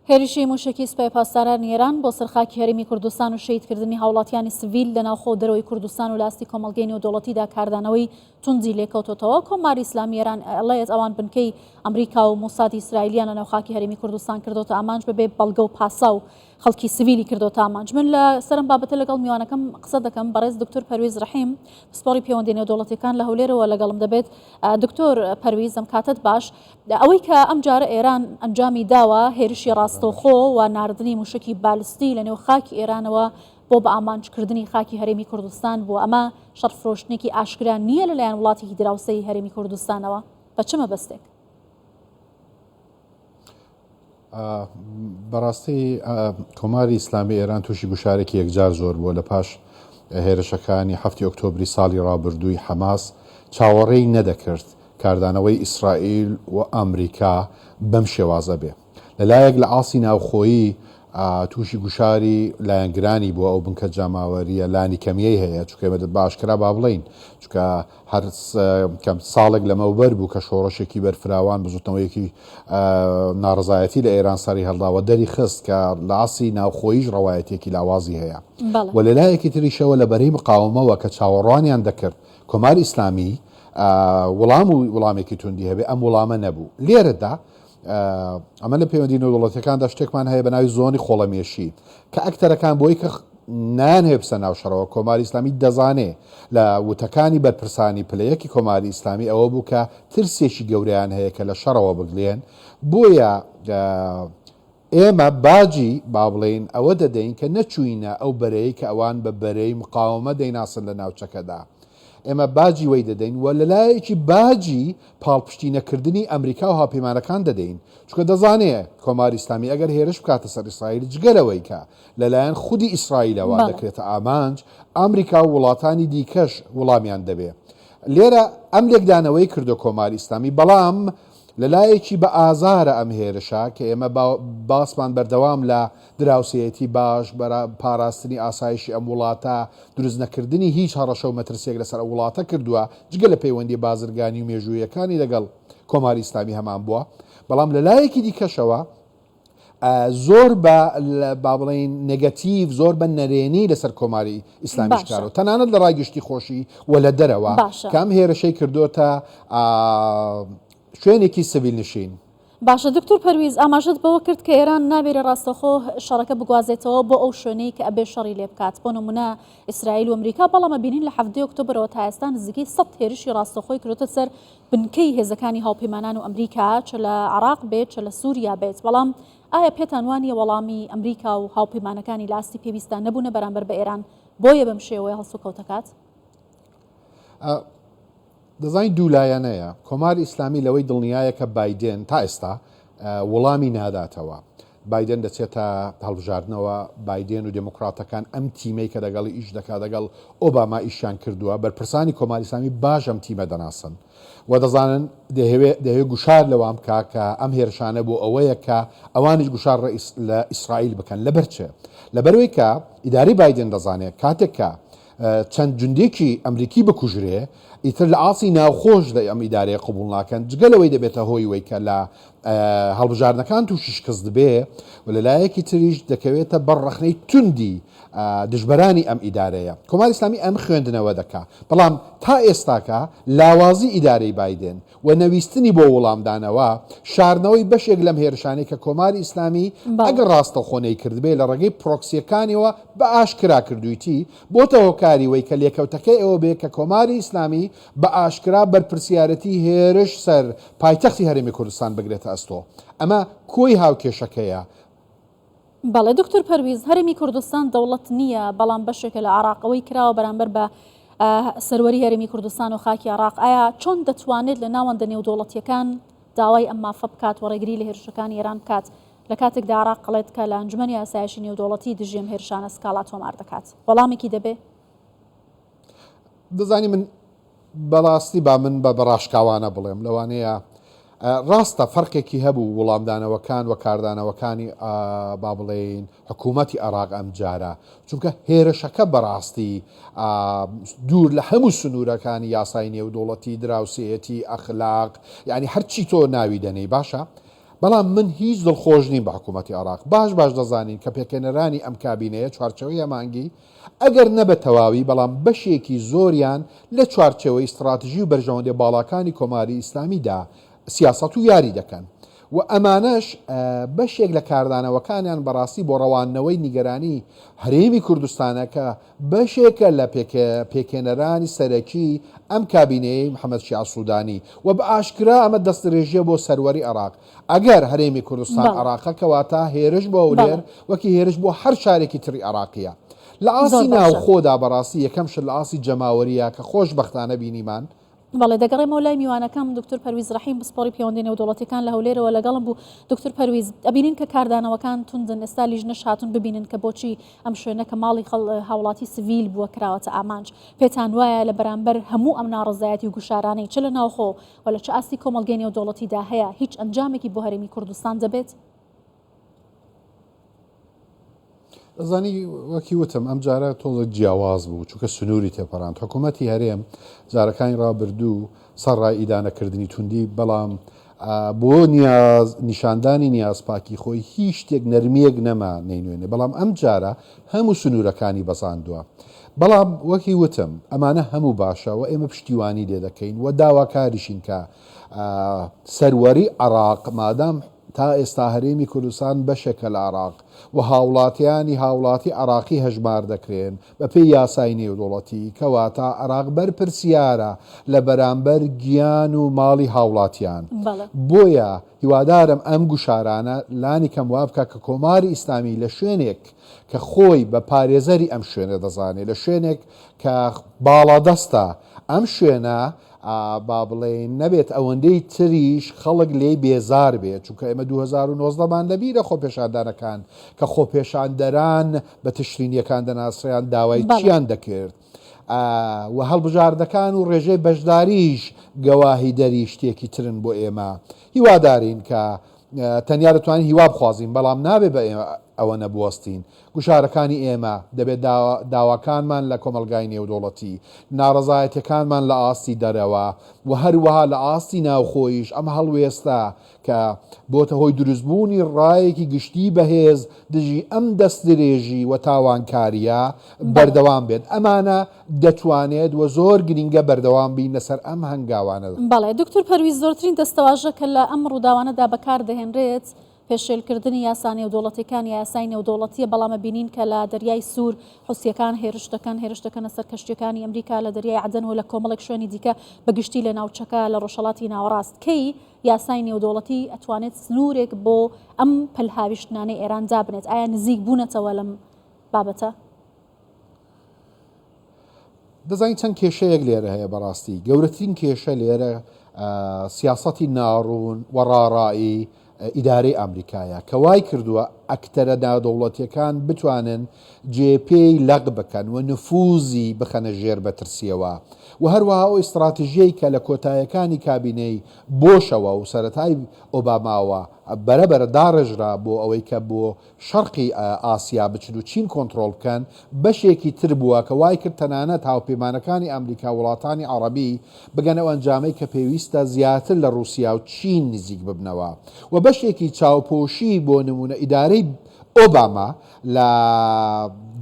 هێرشی مووشەکی سوپای پاسدارانی ئێران بۆ سەر خاکی هەرێمی کوردستان و شەهیدکردنی هاوڵاتیانی سڤیل لە ناوخۆ و دەرەوەی کوردستان و لە ئاستی کۆمەڵگەی نێودەوڵەتیدا کاردانەوەی توندی لێکەوتۆتەوە. کۆماری ئیسلامی ئێران ئەڵێت ئەوان بنکەی ئەمریکا و مۆسادی ئیسرائیلیان لە ناو خاکی هەرێمی کوردستان کردۆتە ئامانج بەبێ بەڵگە و پاساو خەڵکی سڤیلی کردۆتە ئامانج. من لە سەر ئەم بابەتە لەگەڵ میوانەکەم قسە دەکەم، بەڕێز دکتۆر پەرویز ڕەحیم پسپۆڕی پەیوەندی نێودەوڵەتیەکان لە هەولێرەوە لەگەڵم دەبێت. دکتۆر پەرویز ئەم کاتەت باش. ئەوەی کە ئەم جارە ئێران ئەنجامی داوە هێرشی ڕاستەوخۆ و ناردنی موشکی بالستی لە نێو خاکی ئێرانەوە بۆ بە ئامانجکردنی خاکی هەرێمی کوردستان بووە، ئەمە شەڕفرۆشتنێکی ئاشکرا نییە لەلایەن وڵاتێکی دراوسێی هەرێمی کوردستانەوە؟ بە چ مەبەستێک؟ بەڕاستی کۆماری ئیسلامی ئێران تووشی گوشارێکی یەکجار زۆر بووە لە پاش هێرشەکانی هەفتی ئۆکتۆبری ساڵی ڕابردووی حەماس چاوەڕێی نەدەکرد کاردانەوەی ئیسرائیل و ئەمریکا بەم شێوازە بێ. لەلایەک لە ئاستی ناوخۆیی تووشی گوشاری لایەنگرانی بووە، ئەو بنکە جەماوەرییە لانیکەمییەی هەیە، چونکە ئێمە بە ئاشکرا با بڵێین، چونکە هەر کەم ساڵێک لەمەوبەر بوو کە شۆڕشێکی بەرفراوان، بزوتنەوەیەکی ناڕەزایەتی لە ئێران سەری هەڵدا و دەری خست کە لە ئاستی ناوخۆییش ڕەوایەتییەکی لاوازی هەیە و لەلایەکی تریشەوە لە بەرەی مقاومەوە کە چاوەڕوانیان دەکرد کۆماری ئیسلامی وڵام و وڵامێکی توندی هەبێ، ئەم وڵامە نەبوو. لێرەدا ئەمە لە پەیوەندی نێودەوڵەتیەکاندا شتێکمان هەیە بە ناوی زۆنی خۆڵەمێشی کە ئەکتەرەکان بۆی کە نایان هەیە بچنە ناو شەڕەوە کۆماری ئیسلامی دەزانێ لە وتەکانی بەرپرسانی پلە یەکی کۆماری ئیسلامی ئەوە بوو کە ترسێکی گەورەیان هەیە کە لە شەڕەوە بگلێن بۆیە ئێمە باجی با بڵێین ئەوە دەدەین کە نەچووینە ئەو بەرەیەی کە ئەوان بە بەرەی مقاوەمە دەیناسن لە ناوچەکەدا. ئێمە باجی وەی دەدەین و لەلایەکی باجی پاڵپشتی نەکردنی ئەمریکا و هاوپەیمانەکان دەدەین، چونکە دەزانێ کۆماری ئیسلامی ئەگەر هێرش بکاتە سەر ئیسرائیل جگە لەوەی کە لەلایەن خودی ئیسرائیلەوە دەکرێتە ئامانج، ئەمریکا و وڵاتانی دیکەش وڵامیان دەبێ. لێرە ئەم لێکدانەوەی کردوە کۆماری ئیسلامی، بەڵام لە لایەکی بە ئازارە ئەم هێرشە کە ئێمە باسمان بەردەوام لە دراوسێیەتی باش، پاراستنی ئاسایشی ئەم وڵاتە، دروست نەکردنی هیچ هەڕەشە و مەترسییەک لەسەر ئەو وڵاتە کردووە، جگە لە پەیوەندییە بازرگانی و مێژووییەکانی لەگەڵ کۆماری ئیسلامی هەمان بووە، بەڵام لە لایەکی دیکەشەوە زۆر بە با بڵێین نێگەتیڤ، زۆر بە نەرێنی لەسەر کۆماری ئیسلامیش کارەوە، تەنانەت لە ڕای گشتی خۆشی و لە دەرەوە کە ئەم هێرشەی کردۆتە شوێنێکی سڤیل نشین. باشە دکتۆر پەرویز ئاماژەت بەوە کرد کە ئێران ناوێرێ ڕاستەوخۆ شەڕەکە بگوازێتەوە بۆ ئەو شوێنەی کە ئەبێ شەڕی لێ بکات بۆ نمونە ئیسرائیل و ئەمریکا بەڵام ئەبینین لە حەڤدەی ئۆکتۆبرەوە تا ئێستا نزیکەی سەد هێرشی ڕاستەوخۆی کردۆتە سەر بنکەی هێزەکانی هاوپەیمانان و ئەمریکا چ لە عراق بێت چ لە سووریا بێت بەڵام ئایا پێتان وانیە وەڵامی ئەمریکا و هاوپەیمانەکانی لە ئاستی پێویستدا نەبوونە بەرامبەر بە ئێران بۆیە بەم شێوەیە هەڵسوکەوت دەکات؟ دەزانی دوولایەنەیە. کۆماری ئیسلامی لەوەی دڵنیایە کە بایدێن تا ئێستا وڵامی ناداتەوە. بایدێن دەچێتە هەڵبژاردنەوە، بایدێن و دێموکڕاتەکان ئەم تیمەی کە دەگەڵی ئیش دەکا دەگەڵ ئۆباما ئیشیان کردووە، بەرپرسانی کۆماری ئیسلامی باش ئەم تیمە دەناسن و دەزانن دەیهەوێ دەیهەوێ گوشار لەوان بکا کە ئەم هێرشانە بۆ ئەوەیە کە ئەوانیش گوشار لە ئیسرائیل بکەن. لەبەر چ؟ لەبەرئەوەی کە ئیدارەی بایدێن دەزانێ کاتێک کە چەند جوندێکی ئەمریکی بکوژرێ ئیتر لە ئاستی ناوخۆش لە ئەم ئیدارەیە قبوڵ ناکەن جگە لەوەی دەبێتە هۆی وەی کە لە هەڵبژاردنەکان تووشی شکست بێ و لە لایەکی تریش دەکەوێتە بەر ڕەخنەی توندی دژبەرانی ئەم ئیدارەیە کۆماری ئیسلامی ئەم خوێندنەوە دەکا بەڵام تا ئێستاکە لاوازی ئیدارەی بایدن و نەویستنی بۆ وڵامدانەوە، شاردنەوەی بەشێک لەم هێرشانەی کە کۆماری ئیسلامی ئەگەر ڕاستەوخۆ نەیکردبێ لە ڕێگەی پرۆکسییەکانیەوە بە ئاشکرا کردوویتی، بۆتە هۆکاری وەی کە لێکەوتەکەی ئەوە بێ کە کۆماری ئیسلامی بە ئاشکرا بەرپرسیارەتی هێرش سەر پایتەختی هەرێمی کوردستان بگرێتە ئەستۆ. ئەمە کۆی هاوکێشەکەیە. بەڵێ دکتۆر پەرویز، هەرێمی کوردستان دەوڵەت نییە، بەڵام بەشێکە لە عێراق، ئەوەی کراوە بەرامبەر بە سەروەری هەرێمی کوردستان و خاکی عێراق، ئایا چۆن دەتوانێت لە ناوەندە نێودەوڵەتییەکان داوای ئەم مافە بکات و ڕێگری لە هێرشەکانی ئێران بکات، لە کاتێکدا عێراق ئەڵێت کە لە ئەنجومەنی ئاسایشی نێودەوڵەتی دژی ئەم هێرشانە سکاڵا تۆمار دەکات؟ وەڵامێکی دەبێ؟ دەزانی من بەڕاستی با من بە بەڕاشکاوانە بڵێم لەوانەیە ڕاستە فەرقێکی هەبوو وڵامدانەوەکان و کاردانەوەکانی با بڵێین حکوومەتی عێراق ئەم جارە چونکە هێرشەکە بەڕاستی دوور لە هەموو سنوورەکانی یاسای نێودوڵەتی دراوسێیەتی ئەخلاق یعنی هەرچی تۆ ناوی دەنێی باشە. بەڵام من هیچ دڵخۆش نیم بە حکوومەتی عێراق. باش باش دەزانین کە پێکهێنەرانی ئەم کابینەیە چوارچێوەی هەماهەنگی، ئەگەر نە بە تەواوی، بەڵام بەشێکی زۆریان لە چوارچێوەی ستڕاتژی و بەرژەوەندیە باڵاکانی کۆماری ئیسلامیدا سیاسەت و یاری دەکەن و ئەمانەش بەشێک لە کاردانەوەکانیان بەڕاستی بۆ ڕەواندنەوەی نیگەرانی هەرێمی کوردستانە کە بەشێکە لە پێکهێنەرانی سەرەکی ئەم کابینەیەی محەمەد شیاع سودانی و بە ئاشکرا ئەمە دەستدرێژیە بۆ سەروەری عێراق ئەگەر هەرێمی کوردستان عێراقە کەواتە هێرش بۆ هەولێر وەکی هێرش بۆ هەر شارێکی تری عێراقیە لە ئاستی ناوخۆدا بەڕاستی یەکەم شت لە ئاستی جەماوەریە کە خۆشبەختانە بینیمان بەڵێ دەگەڕێمەوە لای میوانەکەم دکتۆر پەرویز ڕەحیم پسپۆڕی پەیوەندی نێودەوڵەتیەکان لە هەولێرەوە لەگەڵم بوو. دکتۆر پەرویز ئەبینین کە کاردانەوەکان توندن ئێستا لیژنەش هاتوون ببینن کە بۆچی ئەم شوێنە کە ماڵی خەڵ هاوڵاتی سڤیل بووە کراوەتە ئامانج. پێتان وایە لە بەرامبەر هەموو ئەم ناڕەزایەتی و گوشارانەی چ لە ناوخۆ و لە چ ئاستی کۆمەڵگەی نێودەوڵەتیدا هەیە هیچ ئەنجامێکی بۆ هەرێمی کوردستان دەبێت؟ ئەزانی وەکی وتم ئەم جارە تۆزێک جیاواز بوو چونکە سنووری تێپەڕاند حکوومەتی هەرێم جارەکانی ڕابردوو سەرڕای ئیدانەکردنی توندی بەڵام بۆ نیاز نیشاندانی نیازپاکی خۆی هیچ شتێک نەرمیەک نەما نەینوێنێ بەڵام ئەم جارە هەموو سنوورەکانی بەزاندووە بەڵام وەکی وتم ئەمانە هەموو باشە و ئێمە پشتیوانی لێ دەکەین و داواکاریشین کە سەروەری عراق مادام تا ئێستا هەرێمی کوردستان بەشێکە لە عێراق و هاوڵاتیانی هاوڵاتی عێراقی هەژمار دەکرێن بەپێی یاسای نێودوڵەتی، کەواتە عێراق بەرپرسیارە لە بەرامبەر گیان و ماڵی هاوڵاتیان. بۆیە هیوادارم ئەم گوشارانە لانی کەم وابکا کە کۆماری ئیسلامی لە شوێنێک کە خۆی بە پارێزەری ئەم شوێنە دەزانێ، لە شوێنێک کە باڵادەستە ئەم شوێنە با بڵێین نەبێت ئەوەندەی تریش خەڵک لێی بێزار بێت، چونکە ئێمە 2019 مان لەبیرە خۆپێشاندانەکان کە خۆپێشاندەران بە تشرینیەکان دەناسران داوای چیان دەکرد و هەڵبژاردەکان و ڕێژەی بەشداریش گەواهیدەری شتێکی ترن بۆ ئێمە هیوادارین کە تەنیا دەتوانین هیوا بخوازین بەڵام نابێ بە ئەوەنە بوەستین. گوشارەکانی ئێمە، دەبێت داواکانمان لە کۆمەڵگای نێودەوڵەتی، ناڕەزایەتیەکانمان لە ئاستی دەرەوە و هەروەها لە ئاستی ناوخۆیش ئەم هەڵوێستە کە بۆتە هۆی دروستبوونی ڕایەکی گشتی بەهێز دژی ئەم دەستدرێژی و تاوانکارییە بەردەوام بێت. ئەمانە دەتوانێت و زۆر گرینگە بەردەوام بین لەسەر ئەم هەنگاوانە. بەڵێ دکتور پەرویز زۆرترین دەستەواژە کە لە ئەم ڕووداوانەدا بەکار دەهێنرێت پێشێلکردنی یاسا نێودەوڵەتیەکان یا یاسای نێودەوڵەتیە بەڵام ئەبینین کە لە دەریای سوور حوسیەکان هێرش دەکەن هێرش دەکەنە سەر کەشتیەکانی ئەمریکا لە دەریای عەدەن و لە کۆمەڵێک شوێنی دیکە بە گشتی لە ناوچەکە لە ڕۆژهەڵاتی ناوەڕاست کەی یاسای نێودەوڵەتی ئەتوانێت سنوورێک بۆ ئەم پەلهاویشتنانەی ئێران دابنێت ئایا نزیک بوونەتەوە لەم بابەتە؟ دەزانین چەند کێشەیەک لێرە هەیە بەڕاستی گەورەترین کێشە لێرە سیاسەتی ناڕوون و ڕاڕایی ئیدارەی ئەمریکایە کە وای کردووە ئەکتەرە نادەوڵەتیەکان بتوانن جێ پێی لەق بکەن و نفوزی بخەنە ژێر بەترسیەوە و هەروەها ئەو ئیستڕاتژیەی کە لە کۆتایەکانی کابینەی بۆشەوە و سەرەتای ئۆباماوە بەرە بەرە داڕێژرا بۆ ئەوەی کە بۆ شەرقی ئاسیا بچن و چین کۆنتڕۆڵ بکەن، بەشێکی تر بووە کە وای کرد تەنانەت هاوپەیمانەکانی ئەمریکا وڵاتانی عەڕەبی بگەنە ئەو ئەنجامەی کە پێویستە زیاتر لە ڕووسیا و چین نزیک ببنەوە و بەشێکی چاوپۆشی بۆ نموونە ئیدارەی ئۆباما لە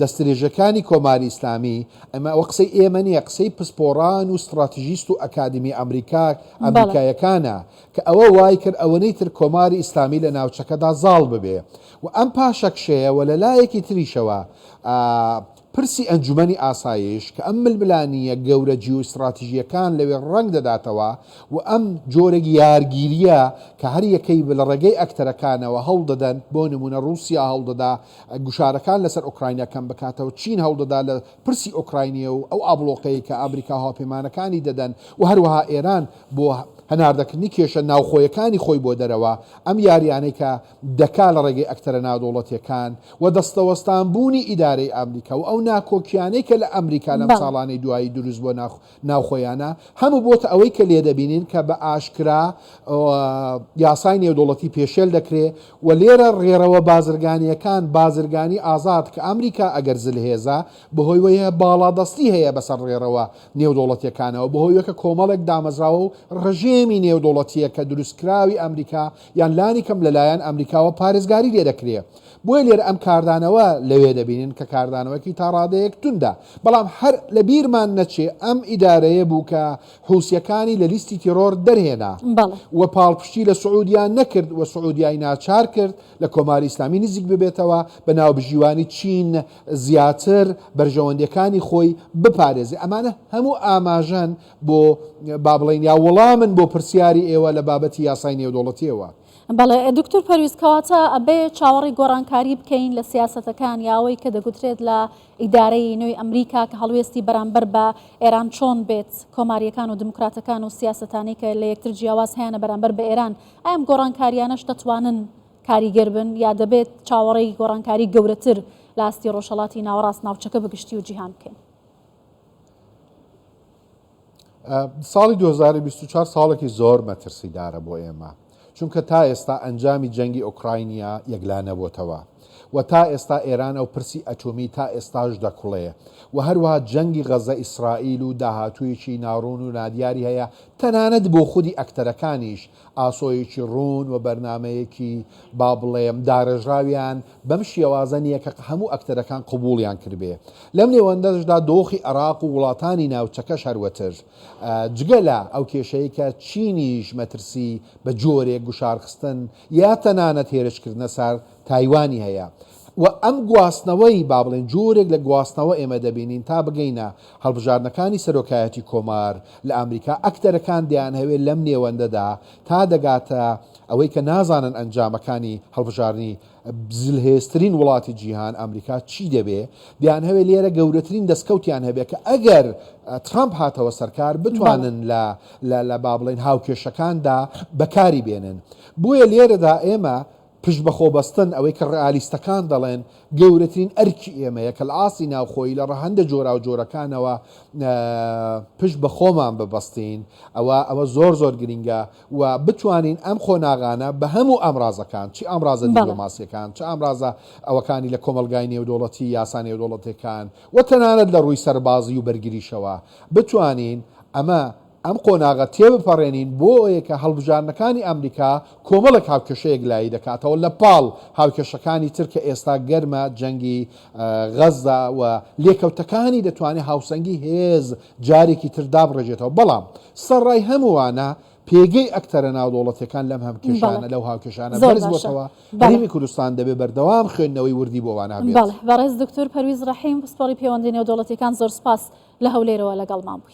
دەستدرێژەکانی کۆماری ئیسلامی ئەمە ئەوە قسەی ئێمە نییە قسەی پسپۆڕان و ستڕاتژیست و ئەکادیمی ئەمریکا ئەمریکایەکانە کە ئەوە وای کرد ئەوەنەی تر کۆماری ئیسلامی لە ناوچەکەدا زاڵ ببێ و ئەم پاشەکشەیە و لە لایەکی تریشەوە پرسی ئەنجومەنی ئاسایش کە ئەم ململانییە گەورە جیۆئیستڕاتیژییەکان لەوێ ڕەنگ دەداتەوە و ئەم جۆرێک یارگیرییە کە هەر یەکەی لە ڕێگەی ئەکتەرەکانەوە هەوڵ دەدەن بۆ نموونە ڕووسیا هەوڵ دەدا گوشارەکان لەسەر ئۆکراینا کەم بکاتەوە چین هەوڵ دەدا لە پرسی ئۆکراینیە و ئەو ئابڵۆقەی کە ئامریکا و هاوپەیمانەکانی دەدەن و هەروەها ئێران بۆ هەناردەکردنی کێشە ناوخۆیەکانی خۆی بۆ دەرەوە، ئەم یاریانەی کە دەکا لە ڕێگەی ئەکتەرە نادەوڵەتیەکان و دەستەوەستان بوونی ئیدارەی ئامریکا و ئەو ناکۆکیانەی کە لە ئەمریکا لەم ساڵانەی دوایی دروست بووە ناوخۆیانە هەموو بۆتە ئەوەی کە لێدەبینین کە بە ئاشکرا یاسای نێودەوڵەتی پێشێل دەکرێ و لێرە ڕێڕەوە بازرگانییەکان، بازرگانی ئازاد کە ئەمریکا ئەگەر زلهێزە بەهۆی وەیە باڵادەستی هەیە بەسەر ڕێڕەوە نێودەوڵەتیەکانەوە، بەهۆی وەکە کۆمەڵێک دامەزراوە و ڕژێمی. سیستێمی نێودەوڵەتییە کە دروستکراوی ئەمریکا یان لانیکەم لەلایەن ئەمریکاوە پارێزگاری لێ دەکرێ. بۆیە لێرە ئەم کاردانەوە لەوێ دەبینین کە کاردانەوەکی تا ڕادەیەک توندە. بەڵام هەر لە بیرمان نەچێ ئەم ئیدارەیە بوو کە حوسییەکانی لە لیستی تیڕۆر دەرهێنا و پاڵپشتی لە سعودیا نەکرد و سعودیای ناچار کرد لە کۆماری ئیسلامی نزیک ببێتەوە، بە ناوبژیوانی چین زیاتر بەرژەوەندییەکانی خۆی بپارێزێ. ئەمانە هەموو ئاماژەن بۆ با بڵێین یا وڵامن بۆ پرسیاری ئێوە لە بابەتی یاسای نێودەوڵەتییەوە. بەڵێ دکتور پەرویز کەواتە ئەبێ چاوەڕێی گۆڕانکاری بکەین لە سیاسەتەکان یا ئەوەی کە دەگوترێت لە ئیدارەی نوێی ئەمریکا کە هەڵوێستی بەرامبەر بە ئێران چۆن بێت کۆمارییەکان و دیموکراتەکان و سیاسەتانەی کە لە یەکتر جیاواز هەیانە بەرامبەر بە ئێران ئایا ئەم گۆڕانکاریانەش دەتوانن کاریگەر بن یا دەبێت چاوەڕێی گۆڕانکاری گەورەتر لە ئاستی ڕۆژهەڵاتی ناوەڕاست ناوچەکە بەگشتی و جیهان بکەین؟ ساڵی 2024 ساڵێکی زۆر مەترسیدارە بۆ ئێمە چونکە تا ئێستا ئەنجامی جەنگی ئۆکراینیا یەکلا نەبۆتەوە و تا ئێستا ئێران ئەو پرسی ئەتۆمی تا ئێستاش دەکوڵێ و هەروەها جەنگی غەزە ئیسرائیل و داهاتوویەکی ناڕوون و نادیاری هەیە تەنانەت بۆ خودی ئەکتەرەکانیش ئاسۆیەکی ڕوون و بەرنامەیەکی با بڵێم داڕێژراویان بەم شێوازە نییە کە هەموو ئەکتەرەکان قبوڵیان کردبێ. لەم نێوەندەشدا دۆخی عێراق و وڵاتانی ناوچەکەش هەروەتر. جگە لە ئەو کێشەی کە چینیش مەترسی بە جۆرێک گوشارخستن یا تەنانەت هێرشکردنە سەر تایوانی هەیە و ئەم گواستنەوەی با بڵێین جۆرێک لە گواستنەوە ئێمە دەبینین تا بگەینە هەڵبژاردنەکانی سەرۆکایەتی کۆمار لە ئامریکا ئەکتەرەکان دەیانهەوێ لەم نێوەندەدا تا دەگاتە ئەوەی کە نازانن ئەنجامەکانی هەڵبژاردنی زلهێزترین وڵاتی جیهان ئامریکا چی دەبێ، دەیانهەوێ لێرە گەورەترین دەستکەوتیان هەبێ کە ئەگەر ترامپ هاتەوە سەرکار بتوانن لە لە با بڵێین هاوکێشەکاندا بەکاری بێنن. بۆیە لێرەدا ئێمە پشت بەخۆبەستن، ئەوەی کە ڕئالیستەکان دەڵێن، گەورەترین ئەرکی ئێمەیە کە لە ئاستی ناوخۆیی لە ڕەهەندە جۆراوجۆرەکانەوە پشت بە خۆمان ببەستین، ئەوە ئەوە زۆر زۆر گرینگە و بتوانین ئەم قۆناغانە بە هەموو ئامرازەکان، چی ئامرازە دیپلۆماسییەکان، چ ئامرازە ئەوەکانی لە کۆمەڵگای نێودەوڵەتی، یاسا نێودەوڵەتییەکان و تەنانەت لە ڕووی سەربازی و بەرگریشەوە بتوانین ئەمە ئەم قۆناغە تێبپەڕێنین بۆ ئەوەیە کە هەڵبژاردنەکانی ئەمریکا کۆمەڵێک هاوکێشە یەکلایی دەکاتەوە لە پاڵ هاوکێشەکانی تر کە ئێستا گەرمە جەنگی غەززە و لێکەوتەکانی دەتوانێت هاوسەنگی هێز جارێکی تر دابڕێژێتەوە بەڵام سەرڕای هەمووانە پێگەی ئەکتەرە ناودەوڵەتیەکان لەم هەمکێشانە لەو هاوکێشانە بەرز بۆتەوە هەرێمی کوردستان دەبێ بەردەوام خوێندنەوەی وردی بۆ وانە بێت. بەڵێ بەڕێز دکتۆر پەرویز ڕەحیم پسپۆڕی پەیوەندی نێودەوڵەتیەکان زۆر سوپاس لە هەولێرەوە لەگەڵمان بووی.